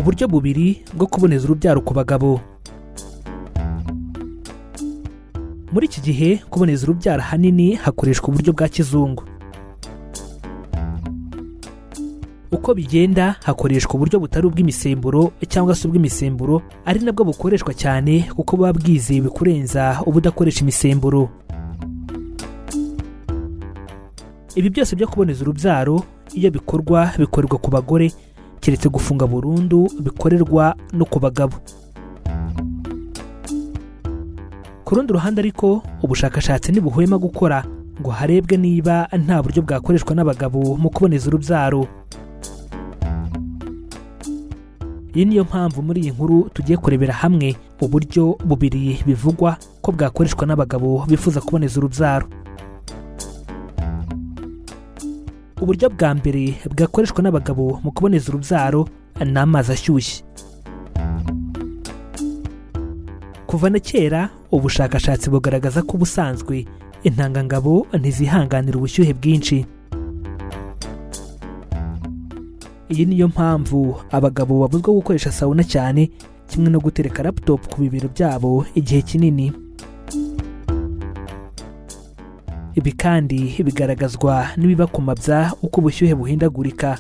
Uburyo bubiri bwo kuboneza urubyaro ku bagabo. Muri iki gihe kuboneza urubyaro ahanini hakoreshwa uburyo bwa kizungu. Uko bigenda, hakoreshwa uburyo butari ubw'imisemburo cyangwa se ubw'imisemburo, ari nabwo bukoreshwa cyane kuko buba bwizewe kurenza ubudakoresha imisemburo. Ibi byose byo kuboneza urubyaro iyo bikorwa bikorerwa ku bagore, keretse gufunga burundu bikorerwa no ku bagabo. Ku rundi ruhande ariko, ubushakashatsi ntibuhwema gukora ngo harebwe niba nta buryo bwakoreshwa n'abagabo mu kuboneza urubyaro. Iyi niyo mpamvu muri iyi nkuru tugiye kurebera hamwe uburyo bubiri bivugwa ko bwakoreshwa n'abagabo bifuza kuboneza urubyaro. Uburyo bwa mbere bwakoreshwa n'abagabo mu kuboneza urubyaro ni amazi ashyushye. Kuva na kera ubushakashatsi bugaragaza ko ubusanzwe intangangabo ntizihanganira ubushyuhe bwinshi. Iyi niyo mpamvu abagabo babuzwa gukoresha sauna cyane, kimwe no gutereka laptop ku bibero byabo igihe kinini. Ibi kandi bigaragazwa n'ibibakomabya uko ubushyuhe buhindagurika.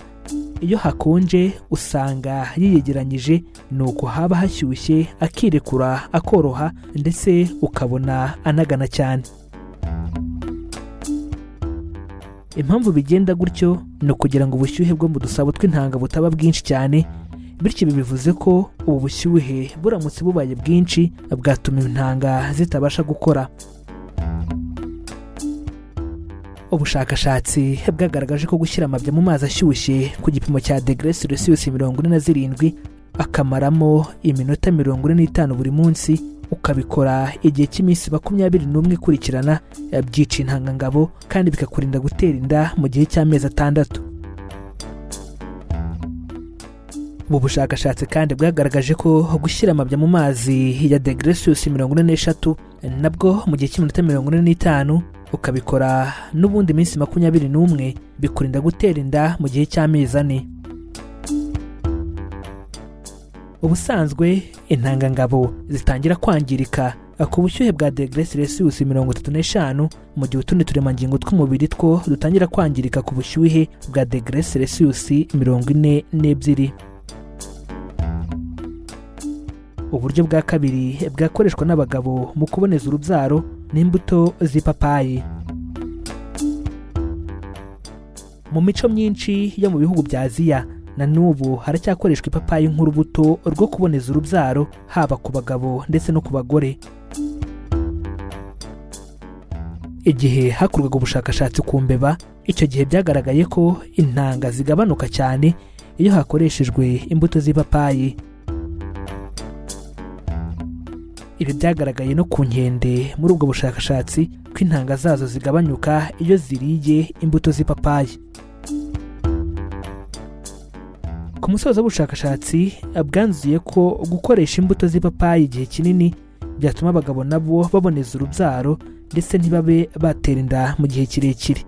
Iyo hakonje usanga yiyegeranyije, nuko haba hashyushye akirekura akoroha, ndetse ukabona anagana cyane. Impamvu bigenda gutyo ni ukugira ngo ubushyuhe bwo mu dusabo tw'intanga butaba bwinshi cyane, bityo ibi bivuze ko ubu bushyuhe buramutse bubaye bwinshi bwatuma intanga zitabasha gukora. Ubushakashatsi bwagaragaje ko gushyira amabya mu mazi ashyushye ku gipimo cya degere Celsius 47, akamaramo iminota 45 buri munsi, ukabikora igihe cy'iminsi 21 ikurikirana, byica intangangabo kandi bikakurinda gutera inda mu gihe cy'amezi 6. Ubu bushakashatsi kandi bwagaragaje ko gushyira amabya mu mazi ya degere Celsius 43 nabwo mu gihe cy'iminota 45, ukabikora n'ubundi minsi 21, bikurinda gutera inda mu gihe cy'amezi 4. Ubusanzwe intangangabo zitangira kwangirika ku bushyuhe bwa degere Celsius 35, mu gihe utundi turemangingo tw'umubiri two dutangira kwangirika ku bushyuhe bwa degere Celsius 42. Uburyo bwa kabiri bwakoreshwa n'abagabo mu kuboneza urubyaro ni imbuto z'ipapayi. Mu mico myinshi yo mu bihugu bya Aziya na n'ubu haracyakoreshwa ipapayi nk'urubuto rwo kuboneza urubyaro, haba ku bagabo ndetse no ku bagore. Igihe hakorwaga ubushakashatsi ku mbeba, icyo gihe byagaragaye ko intanga zigabanuka cyane iyo hakoreshejwe imbuto z'ipapayi. Ibi byagaragaye no ku nkende muri ubwo bushakashatsi, ko intanga zazo zigabanyuka iyo ziriye imbuto z'ipapayi. Ku musozo w'ubushakashatsi bwanzuye ko gukoresha imbuto z'ipapayi igihe kinini byatuma abagabo nabo baboneza urubyaro ndetse ntibabe batera inda mu gihe kirekire.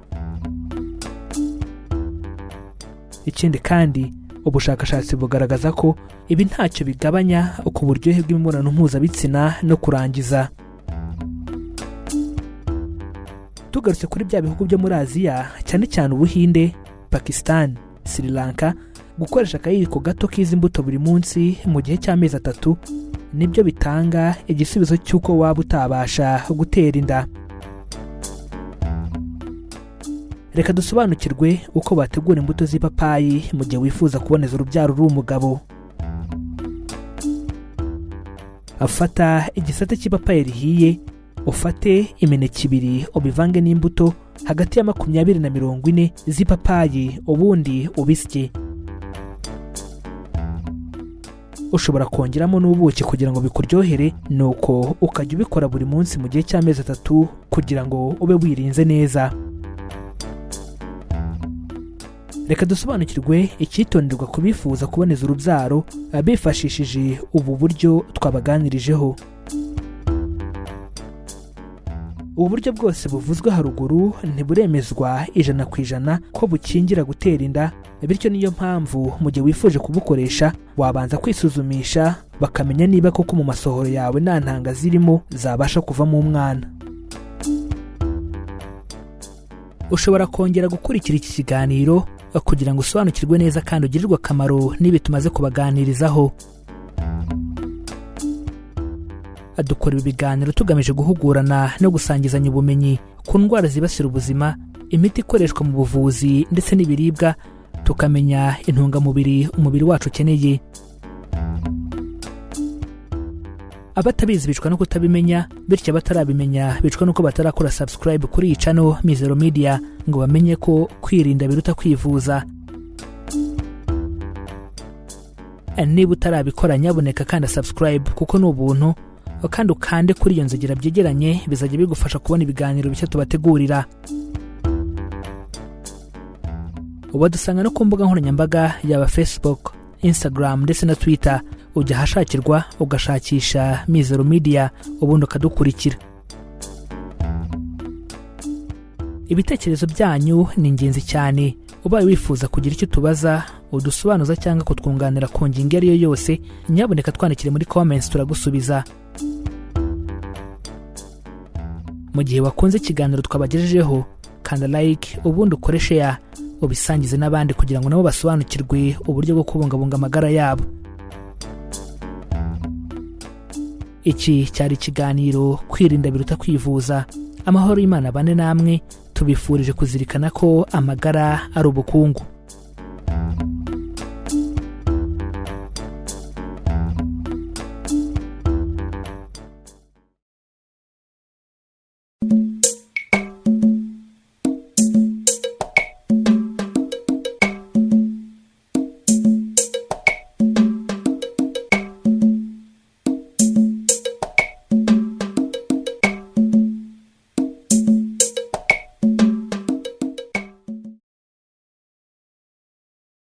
Ikindi kandi ubushakashatsi bugaragaza ko ibi ntacyo bigabanya ku buryohe bw'imibonano mpuzabitsina no kurangiza. Tugarutse kuri bya bihugu byo muri Aziya, cyane cyane Ubuhinde, Pakistan, Sri Lanka, gukoresha akayiko gato k'izi mbuto buri munsi mu gihe cy'amezi 3 nibyo bitanga igisubizo cy'uko waba utabasha gutera inda. Reka dusobanukirwe uko bategura imbuto z'ipapayi mu gihe wifuza kuboneza urubyaro uri umugabo. Afata igisate cy'ipapayi rihiye, ufate imineke 2 ubivange n'imbuto hagati ya 20 na 40 z'ipapayi, ubundi ubisye. Ushobora kongeramo n'ubuki kugira ngo bikuryohere, nuko ukajya ubikora buri munsi mu gihe cy'amezi 3 kugira ngo ube wirinze neza. Reka dusobanukirwe icyitonderwa ku bifuza kuboneza urubyaro bifashishije ubu buryo twabaganirijeho. Ubu buryo bwose buvuzwe haruguru ntiburemezwa 100% ko bukingira gutera inda, bityo niyo mpamvu mu gihe wifuje kubukoresha wabanza kwisuzumisha, bakamenya niba koko mu masohoro yawe nta ntanga zirimo zabasha kuvamo umwana. Ushobora kongera gukurikira iki kiganiro kugira ngo usobanukirwe neza kandi ugirirwe akamaro n'ibi tumaze kubaganirizaho. Dukora ibi biganiro tugamije guhugurana no gusangizanya ubumenyi ku ndwara zibasira ubuzima, imiti ikoreshwa mu buvuzi ndetse n'ibiribwa, tukamenya intungamubiri umubiri wacu ukeneye. Abatabizi bicwa no kutabimenya, bityo abatarabimenya bicwa nuko batarakora subscribe kuri iyi channel Mizero Media ngo bamenye ko kwirinda biruta kwivuza. Niba utarabikora nyabuneka kanda subscribe kuko ni ubuntu, kandi ukande kuri iyo nzogera byegeranye, bizajya bigufasha kubona ibiganiro bishya tubategurira. Ubadusanga no ku mbuga nkoranyambaga yaba Facebook, Instagram ndetse na Twitter. Ujya ahashakirwa ugashakisha Mizero Media ubundi ukadukurikira. Ibitekerezo byanyu ni ingenzi cyane. Ubaye wifuza kugira icyo utubaza, udusobanuza cyangwa kutwunganira ku ngingo iyo ari yo yose, nyabuneka twandikire muri comments turagusubiza. Mu gihe wakunze ikiganiro twabagejejeho, kanda like ubundi ukore share, ubisangize n'abandi kugira ngo nabo basobanukirwe uburyo bwo kubungabunga amagara yabo. Iki cyari ikiganiro Kwirinda biruta kwivuza. Amahoro y'Imana abane namwe, tubifurije kuzirikana ko amagara ari ubukungu.